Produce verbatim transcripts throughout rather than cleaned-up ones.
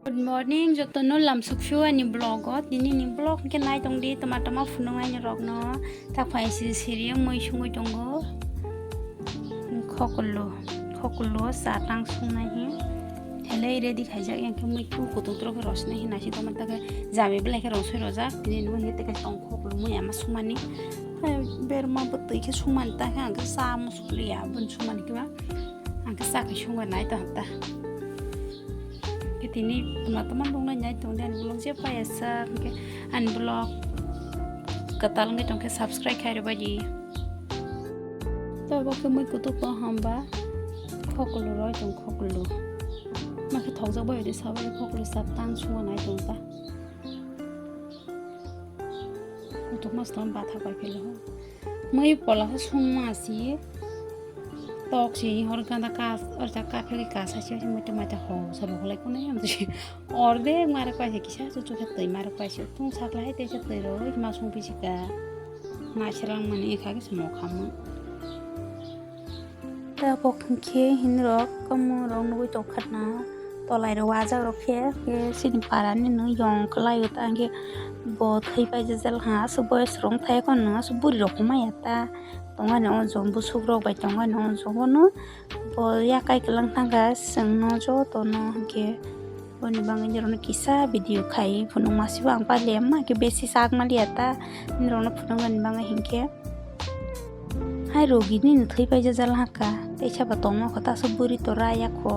Good morning, jotono lamsukphio ani vlog o. Tini ni vlog hwnkhe nai tong di, toma toma phunuk ani rok no. Tak phai siri siri mui sungui tongo. Khokolo, khokolo cha tang sungnai hi. Helai ready khaijak, yang khe mui tu kutuk trok khe rosnai hi nasi toma ta khe jami belai khe rosoi rojak. Tini ni mui teke tong khokolo mui ama sumani. Hai berma bwtwi khe sumani ta khe ang khe cha musuk liya bun sumani khe ba. Ang khe cha khe sungui nai tong ta. Khe tini toma toma nuknai nai tong di ani vlog je paiya sak hwnkhe ani vlog kwtal wngwi tongkhe subscribe khai rwbaidi. Tabuk khe mui kutuk tong hamba khokolo roi tong khokolo. Ma khe thokjak bai di sabari khokolo sa tang sungo nai tong ta. Kutuk mas tong bathak bai philo. Mui pola khe sungma si tok si hor ganda ka orta ka pheli ka sa si mui toma ta ho sa rok lai kunai am si orde mare kwai se kisa chu chu khe twi mare kwai se tung sak lai te se twi ro ma sung pisi ka ma serang mani kha khe se mo kha mui. Tabuk hwnkhe hinwi rok kwmwrok nugwi tongkha na tolai rok wajak rok khe khe chini para ni nw yong kwlai o ta hwnkhe bo thwi paijajal ha aswk boyes rok wng thai khe no aswk buri rok hwnmaya ta tongani o jong bwswk rok bai tongani o jong bono bo yakai kwlang thangkha chwng no joto no hwnkhe. Boni bagwi nirokno kisa video khai phunukma sibo ang pailiya ma khe besi sak maliya ta nirokno phunuknani bagwi hinkhe. Hai rogi nini thwi paijajal haka teisa bo tongma kho ta aswk buri tora yakho.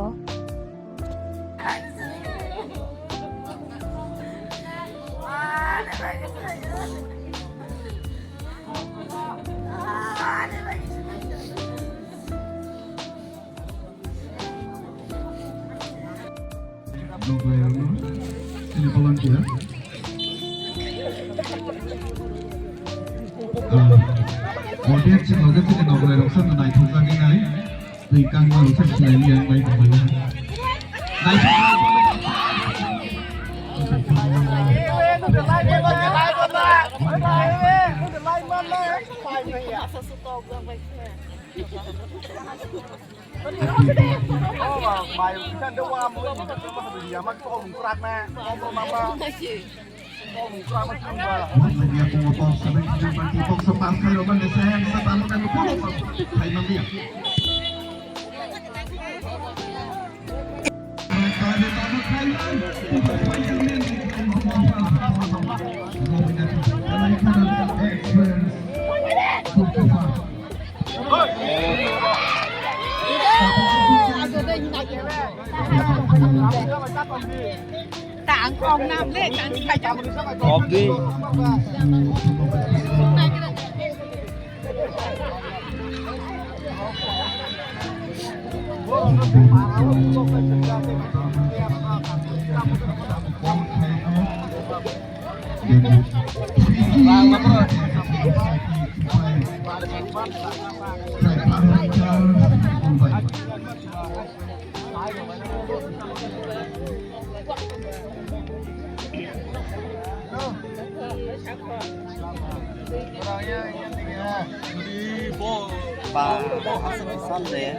Noglairokno chini volunteer. Ah, audience ni loge chini noglairok sano naithokjagwi nai. Twi kangma rok sano sinai liya wng lai tongmani. Naithok. Tang kong nam le, tang di khai jam. Kok di. Ba, Sunday.